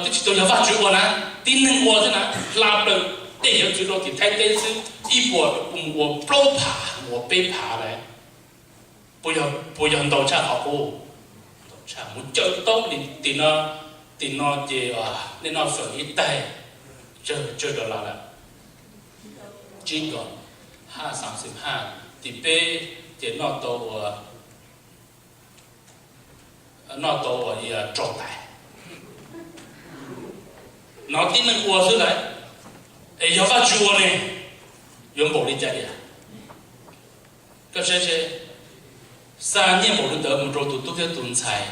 Tsis tau yog Vajtswv ua na, tib neeg ua xwb na, hla plaws tej yawm txwv rau tim Thaib teb xwb, ib puas mus ua plaub phav mus ua peb phav lawm. Puas yog ntau tshaj qhov qub? Ntau tshaj. Mus caw tau li tim no, tim no ces nej noj fawm ib taig, tsawg dollar lawm? Tsib dollar, haj xav xwm haj. Tim peb ces noj tau ua, noj tau ua rau tais. No tib neeg ua xwb lawm, es yog Vajtswv ua ne, yuav npaum li cas tiag? Koj saib seb, xa nyiaj npaum li ntawd mus rau tus tub thiab tus ntxhais,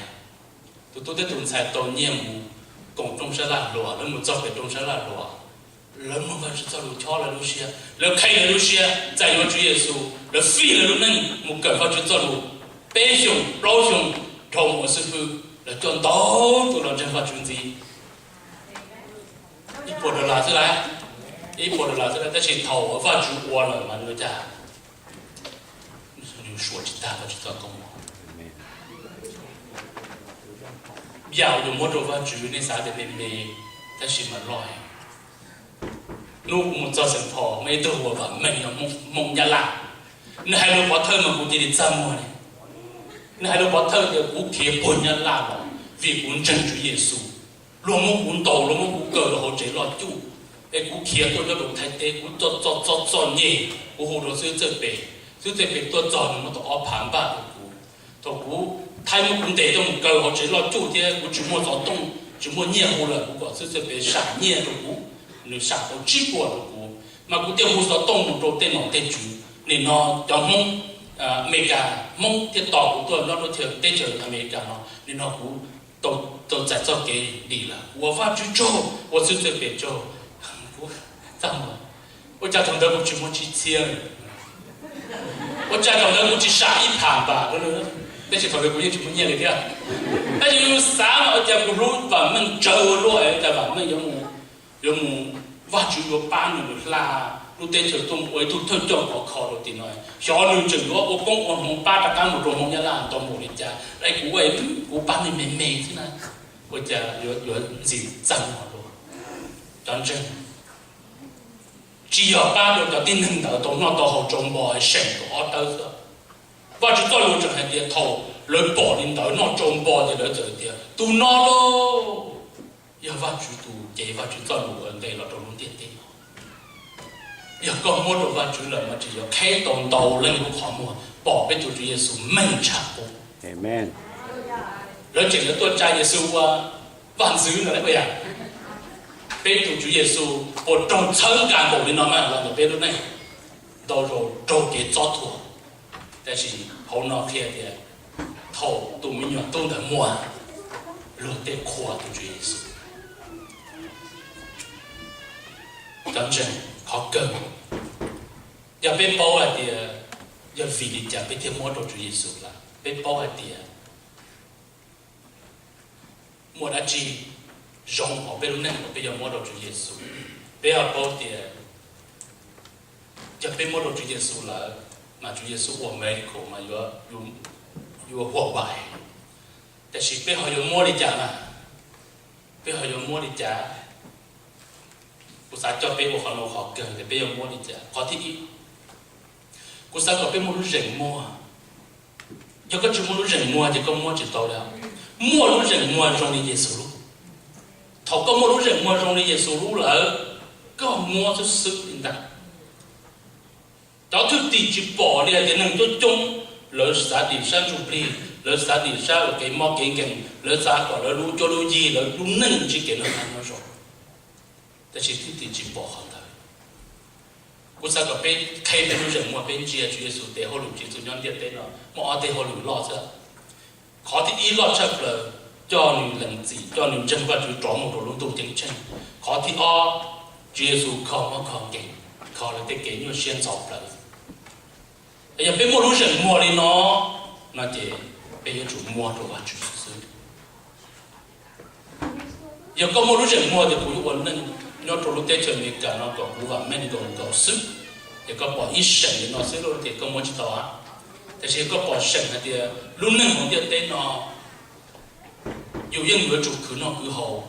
tus tub thiab tus ntxhais tau nyiaj mus koom rooj sab laj hluas, lawv mus txog pem rooj sab laj hluas, lawv mloog Vajtswv txoj lus chob lawv lub siab, lawv qhia lawv lub siab txais yuav Tswv Yexus, lawv fij lawv lub neej mus kawm Vajtswv txoj lus peb xyoos plaub xyoos, dhau mus ua xib fwb, lawv coj ntau tus los ntseeg Vajtswv ntxiv. Ib puas dollar xwb lawm, ib puas dollar xwb lawm, tab sis thaum Vajtswv ua lawm mas nws cas, nws suav tsis tag Vajtswv txoj koob hmoov. Yam uas yus muab rau Vajtswv nej xav tias me me, tab sis mas loj heev. Hnub kuv mus txog Xeem Phos muaj ib tug hu ua Vam Meej, yog Hmoob Nyab Laj. Nws hais lus pov thawj mas kuv cia li txaj muag li. Nws hais lus pov thawj tias kuv khiav puag Nyab Laj los vim kuv ntseeg Tswv Yexus. Luag muab kuv ntaus, luag muab kuv kaw rau hauv tsev loj cuj, es kuv khiav tuaj nyob rau Thaib teb, kuv txom txom txom nyem, kuv hu rau xib hwb Txawj Pes, xib hwb Txawj Pes tuaj txog nws muab tau ob phav npaj rau kuv. Thaum kuv, Thaib muab kuv ntes coj mus kaw hauv tsev loj cuj thiab kuv tsis muaj xov tooj tsis muaj nyiaj hu lawm, kuv kom xib hwb Txawj Pes sam nyiaj rau kuv, nws sam tau tsib puas rau kuv, mas kuv thiaj hu xov tooj mus rau tej nom tej tswv. Nim no cov Hmoob Amelikas, Hmoob thiaj tos kuv tuaj nyob rau teb chaws Amelikas no, nim no kuv tau txais txoj kev dim lawm, ua Vajtswv tsaug, ua xib hwb Txawj Pes tsaug. Kuv txaj muag, ua cas thaum ntawd kuv tsis muaj tsib txhiab, ua cas thaum ntawd kuv tsis sam ib phav npaj rau nws, tab sis thaum ntawd kuv yeej tsis muaj nyiaj li thiab. Tab sis yus xav mas ua cas kuv hlub Vam Meej tsawg ua luaj, cas Vam Meej yuav mus, Vajtswv yuav pab nws, nws hla lub teb chaws tuaj mus ua ib tug thawj coj khov kho rau tim no, xyov nws tseem yuav ua koob ua hmoov pab rov qab mus rau Hmoob Nyab Laj tau npaum li cas, es kuv, kuv pab me me me xwb na, ua cas yuav ntxim txaj muag dua. Cov ntseeg, tsis yog pab rau cov tib neeg ntawd tau noj tau haus tsau npo seem rau ob tawb xwb. Vajtswv txoj lus tseem hais tias thaum lawv pom li ntawd noj tsau npo ces lawv txawm tias tus no lauj, yog Vajtswv tus cev Vajtswv txoj lus uas nqes los rau lub ntiaj teb no. Yog koj muab rau Vajtswv lawm mas tseem yuav qheb tau ntau leej lub qhov muag pom peb tus Tswv Yexus meej tshaj qub. Lawv tseem yuav tuaj tsa Yexus ua vaj ntxwv no lauj. Peb tus Tswv Yexus puas raug txhawb nqa npaum li no mas los ntawm peb lub neej? Ntau zaus raug kev txob thuam, tab sis hauv no qhia tias thaum tus me nyuam tub ntawd muaj, luag tej qhuas tus Tswv Yexus. Cov ntseeg, qhov kawg, yog peb paub hais tias yog vim li cas peb thiaj muab rau Tswv Yexus lawm, peb paub hais tias muaj dab tsi zoo hauv peb lub neej uas peb yuav muab rau Tswv Yexus. Peb ho paub tias yog peb muab rau Tswv Yexus lawm, mas Tswv Yexus ua miracle mas yuav, yuav huam vais. Tiam sis peb ho yuav muab li cas na? Peb ho yuav muab li cas? Kuv xav coj peb ua qhov no qhov kawg tias peb yuav muab li cas. Qhov thib ib, kuv xav kom peb muaj lub zeem muag. Yog koj tsis muaj lub zeem muag ces koj muab tsis tau li. Muaj lub zeem muag zoo li Yexus lub. Thaum koj muaj lub zeem muag zoo li Yexus lub lawm, koj muab xwb xwb li ntag. Cov thwj tim tsis pom li hais tias neeg coob coob, lawv xav dim sab ntsuj plig, lawv xav dim sab uas kev mob kev nkeeg, lawv xav kom lawv lub cuab lub yig, lawv lub neej ntsib kev noj qab nyob zoo. Tab sis thwj tim tsis pom qhov ntawd. Kuv xav kom peb qheb peb lub zeem muag, peb ntsia Tswv Yexus tes hauj lwm, Tswv Yexus nyob ntiaj teb no muaj ob teg hauj lwm loj xwb. Qhov thib ib loj tshaj plaws, coj nws lees txim, coj nws ntseeg Vajtswv rov mus rau lub ntuj ceeb tsheej. Qhov thib ob, Tswv Yexus kho mob kho nkeeg, kho lawv tej kev nyuaj siab ntxhov plawv. Yog peb muaj lub zeem muag li no, no ces peb yuav tsum muab rau Vajtswv xwb. Yog koj muaj lub zeem muag tias kuv yuav ua neej nyob rau lub teb chaws Amelikas no kom kuv vam meej nkaus nkaus xwb, ces koj pom ib seem li no xwb ces koj muab tsis tau. Tiam sis koj pom seem hais tias lub neej hauv ntiaj teb no yus yeej yuav tsum khwv noj khwv haus,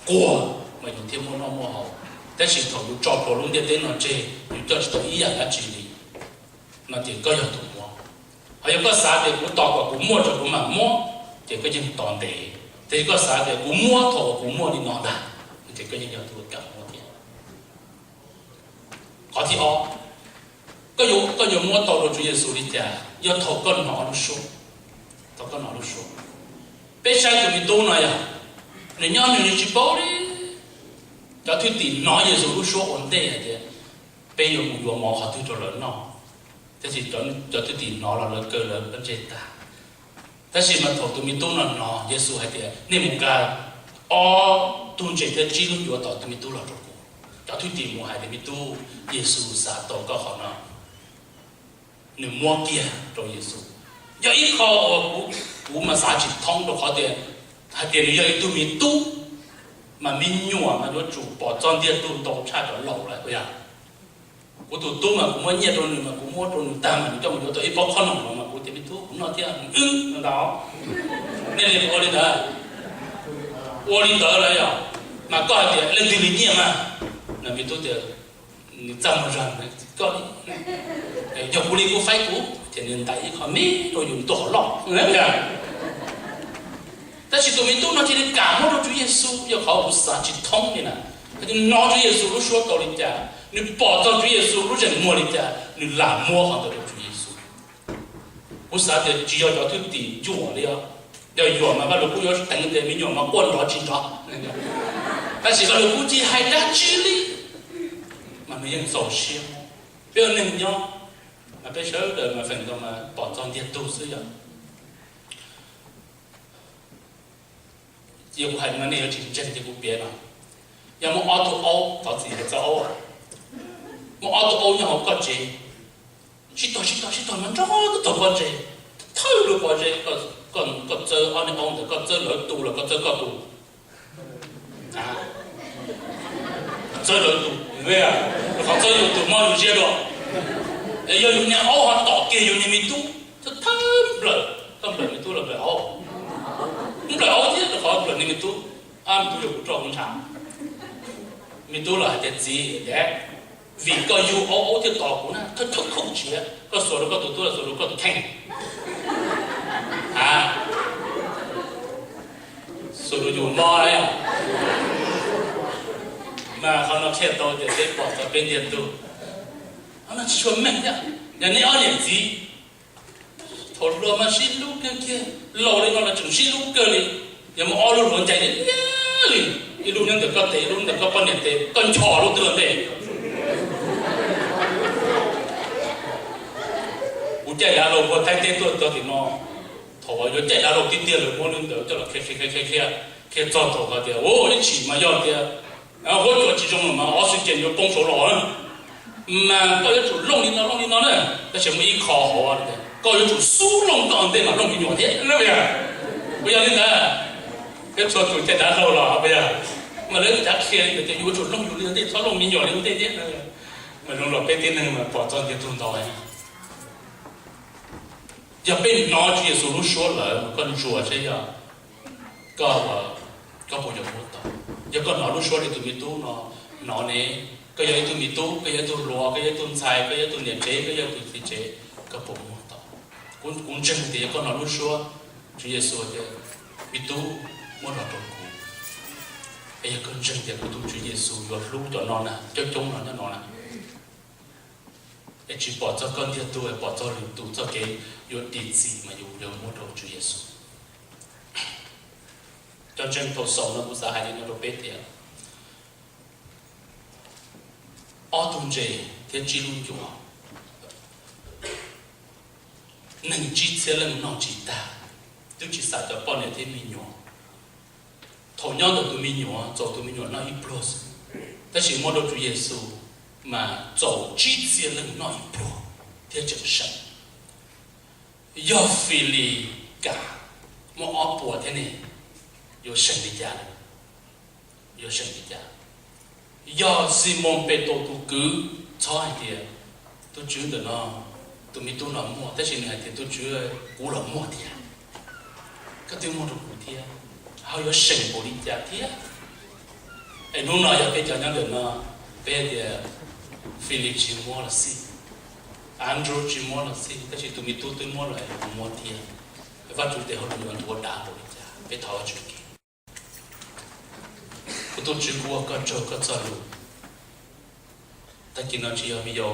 quag mas yus thiaj muaj noj muaj haus. Tab sis thaum yus tso plhuav lub ntiaj teb no tseg, yus coj tsis tau ib yam dab tsi li, no ces koj yog tus muab. Ho yog koj xav tias kuv tos kom kuv muaj rau kuv mam muab, ces koj yeej tos ntev. Tiam sis koj xav tias kuv muab thaum uas kuv muaj li no ntag, ces koj yeej yog tus kam muab thiab. Qhov thib ob, koj yuav, koj yuav muab tau rau Tswv Yexus li cas? Yog thaum koj hnov lub suab. Thaum koj hnov lub suab. Peb saib tus me tub no yog, nws nyob nws, nws tsis paub li. Cov thwj tim hnov Yexus lub suab ua ntej hais tias, peb yuav mus yuav mov qhov twg rau lawv noj? Tab sis cov thwj tim hnov los lawv kaw lawv pob ntseg tag. Tab sis mas thaum tus me tub no hnov Yexus hais tias, nej mus nqa ob tug ntses thiab tsib lub ncuav tom tus me tub los rau kuv. Cov thwj tim mus hais tias, me tub, Yexus xav tau koj qhov no. Nws muab kiag rau Yexus. Yog ib qho uas kuv, kuv mas xav tsis thoob rau qhov tias, hais tias nws yog ib tug me tub, mas me nyuam mas yuav tsum pom txog ntiag tug ntau tshaj cov laus lawm puas yog? Kuv tus tub mas kuv muab nyiaj rau nws mas kuv muab rau nws tag mas nws coj mus yuav tau ib pob khob noom no mas kuv tias, me tub, kuv noj thiab, wb ntag. Nej li ua li ntawd, ua li ntawd lawm yog? Mas koj hais tias leej twg li nyiaj mas, no me tub tias, nws txaj muag zog, koj, yog kuv li kuv faib kuv, ces nws ntais ib qho me rau yus tuaj hauv loj. Tab sis tus me tub no cia li kam muab rau Tswv Yexus, yog qhov kuv xav tsis thoob li na. Nws hnov Tswv Yexus lub suab tau li cas, nws pom txog Tswv Yexus lub zeem muag li cas, nws lam muab qhov ntawd rau Tswv Yexus. Kuv xav tias tsis yog cov thwj tim yuam li os. Yog yuam mas Vaj Lug Kub yuav teev tias me nyuam mas quaj nrov tsis nrov. Tab sis Vaj Lug Kub tsis hais dab tsi li, mas nws yeej txaus siab. Peb ua neeg nyob, mas peb sawv daws mas feem ntau mas pom txog ntiag tug xwb yog. Yog kuv hais no nej yuav tsis ntseeg ces kuv piav no. Yog muaj ob tug aub, thov txim hais txog aub, muaj ob tug aub nyob hauv koj tsev, sib tog sib tog sib tog mas nrog tog pob ntseg, thawj lub pob ntseg, koj txawb ob niag aub ntawd, koj txawb lawv tus los koj txawb koj tus? Txawb lawv tus, qhov txawb yus tus mob yus ziab dua. Es yog yus niag aub ho tom kiag yus niag me tub, thawj nplawm, koj nplawm me tub los nplawm aub? Nplawm aub thiab, qhov nplawm niag me tub, ab, me tub yog kuv roj kuv ntshav. Me tub los hais tias, txiv, vim koj yug aub, aub thiaj tom kuv na, thawj thawj khoom tsiav, koj xuas rau koj tus tub los xuas rau koj tus kheej. A, xuas rau yus mob. Mas qhov no qhia tau tias peb pom txog peb ntiag tug, qhov no tsis tshua meej thiab. Yog nej ob niam txiv thaum hluas mas sib hlub kawg kiag, laus li no los tseem sib hlub kawg li. Yog muaj ob lub hluav ncaim li, ib lub nyob ntawm koj tes, ib lub ntawm koj poj niam tes, koj nchos lub twg los ntej. Kuv caij dav laug puag Thaib teb tuaj txog tim no, thaum uas yuav caij dav laug tiag tiag lawv muab lub ntawd coj los qhia qhia qhia qhia, qhia txog thaum hais tias, ua ib chim mas yog tias huab cua tsis zoo los mas oxygen yuav poob saud los. Mas koj yuav tsum looj li no looj li no na, tab sis muaj ib qho hauv tias koj yuav tsum xub looj koj ua ntej mas looj me nyuam thiab. Puas yog li ntawd? Peb txhua tus caij dav laug los puas yog? Mas lawv cav qhia li ntawd tias yus yuav tsum looj yus li ua ntej, txhob looj me nyuam li ua ntej thiab. Mas zoo los peb tib neeg mas pom txog ntiag tug ntau. Yog peb hnov Tswv Yexus lub suab lawm mas koj ntsuas seb yog koj, koj puas yuav muab tau. Yog koj hnov lub suab li tus me tub no hnov ne, koj yog ib tug me tub, koj yog ib tug hluas, koj yog ib tug ntxhais, koj yog ib tug niam tsev, koj yog ib tug txiv tsev, koj puas muab tau? Kuv, kuv ntseeg tias yog koj hnov lub suab Tswv Yexus tias, me tub, muab los rau kuv, es yog koj ntseeg tias kuv tus Tswv Yexus yuav hlub cov no na, coob coob no nyob no na, es tsis pom txog koj ntiag tug, es pom txog lwm tus txoj kev yuav dim txim mas yus yuav muab rau Tswv Yexus. Cov ntseeg thaum xaus no kuv xav hais li no rau peb tias, ob tug ntses thiab tsib lub ncuav, neeg tsib txhiab leej noj tsis tag, twb tsis xam cov poj niam thiab me nyuam. Thaum nyob ntawm tus me nyuam, txaus tus me nyuam noj ib pluag xwb, tab sis muab rau Tswv Yexus mas txaus tsib txhiab leej noj ib pluag thiab tseem seem. Yog Fis Lis kam muaj ob puas thiab ne, yuav seem li cas? Yuav seem li cas? Yog Ximoos Petus tus kwv txhob hais tias, tus Tswv, ntawm no tus me tub no muaj, tab sis nws hais tias, tus Tswv, kuv los muaj thiab, koj twb muab rau kuv thiab, ho yuav seem npaum li cas thiab? Hnub no yog peb cov nyob ntawm no, peb tias Philip tsis muab los xij, Andrew tsis muab los xij, tab sis tus me tub twb muab lawm, kuv muab thiab. Vajtswv tes hauj lwm yuav nthuav dav npaum li cas, peb thov Vajtswv kev. Kuv tus Tswv, kuv ua koj tsaug koj txoj lus. Tag kis no tsis yog me yau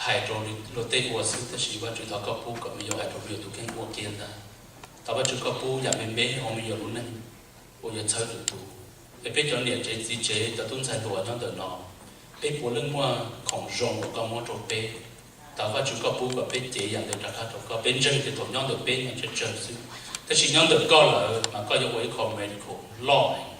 hais rau luag tej ua xwb, tab sis Vajtswv thov koj pub kom me yau hais rau me yau tus kheej ua kiag ntag. Thov Vajtswv koj pub yam me me hauv me yau lub neej uas yuav txhawb lwm tus. Es peb cov niam tsev txiv tsev cov tub ntxhais hluas nyob ntawm no, peb puav leej muaj khoom zoo uas koj muab rau peb. Thov Vajtswv koj pub kom peb cev yam ntawd rov qab rau koj. Peb ntseeg tias thaum nyob ntawm peb no tsawg tsawg xwb, tab sis nyob ntawm koj lawm mas koj yuav ua ib qho miracle loj heev.